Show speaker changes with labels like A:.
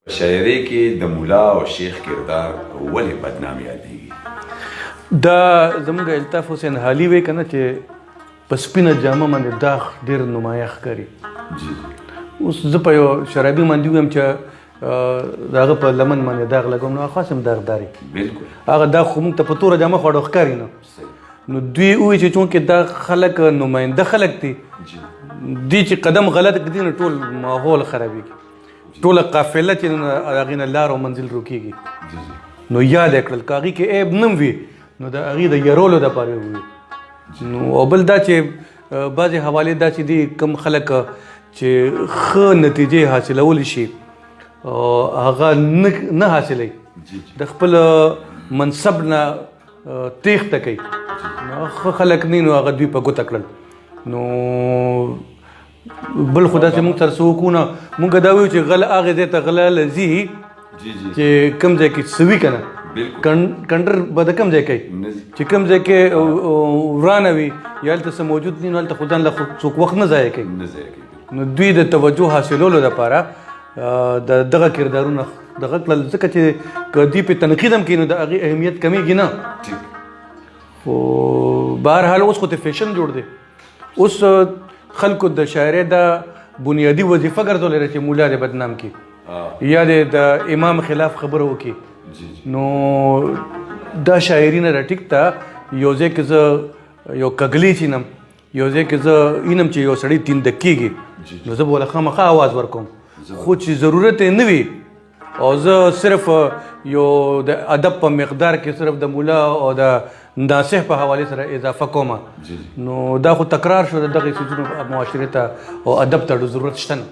A: په شاعرۍ کې د مولا او شیخ کردار ولې بدنام یادېږي؟
B: دا زموږ الطاف حسین حالي وی کنه چې په سپینه جامه باندې داغ ډیر نمایه ښکاري.
A: جی.
B: اوس زه په یو شرابي باندې ویم چې د هغه په لمن باندې داغ لګوم، نو هغه هم داغداري.
A: بالکل.
B: هغه داغ خو موږ ته په توره جامه خوړو ښکاري نه. نو دوی وایي چې چونکې دا خلک نماینده خلک دي، دوی چې قدم غلط کړي نو ټول ماحول خرابېږي، ټوله قافله چې هغې نه لار او منزل روکېږي. نو یاد یې کړل که هغې کې عیب نه وي نو د هغې د یرولو دپاره یې ووي. نو او بل دا چې بعضې حوالې دا چې دي کم خلک چې ښه نتیجې حاصلولی شي او هغه نه حاصلوي، د خپل منصب نه تېښته کوي، نو ښه خلک نه، نو هغه دوی په ګوته کړل. نو بل خو داسې موږ سره څه وکړو نه، موږ دا وایو چې غل هغې ځای ته غله له ځي چې کوم ځای کې څه وي که نه، کنډر به د کوم ځای کوي چې کوم ځای کې ورانه وي یا هلته څه موجود نه، نو هلته خو ځان له څوک وخت نه ضایع کوي. نو دوی د توجه حاصلولو دپاره د دغه کردارونه دغه کړل، ځکه چې که دوی پې تنقید هم کوي نو د هغې اهمیت کمېږي نه. خو بهرحال اوس خو ته فیشن جوړ دی، اوس خلکو د شاعرۍ دا بنیادي وظیفه ګرځولې ده چې مولا دې بدنام کړي یا دې د امام خلاف خبره وکړي. نو دا شاعري نه ده، ټیک ده. یو ځای کې زه یو کګلی چینم، یو ځای کې زه اینم چې یو سړی تیندک کېږي، نو زه به ورله خامخا اواز ورکوم، خو چې ضرورت یې نه وي او زه صرف یو د ادب په مقدار کې صرف د مولا او د ناصح په حوالې سره اضافه کوم، نو دا خو تکرار شو د دغې څیزونو معاشرې ته او ادب ته ضرورت شته نه.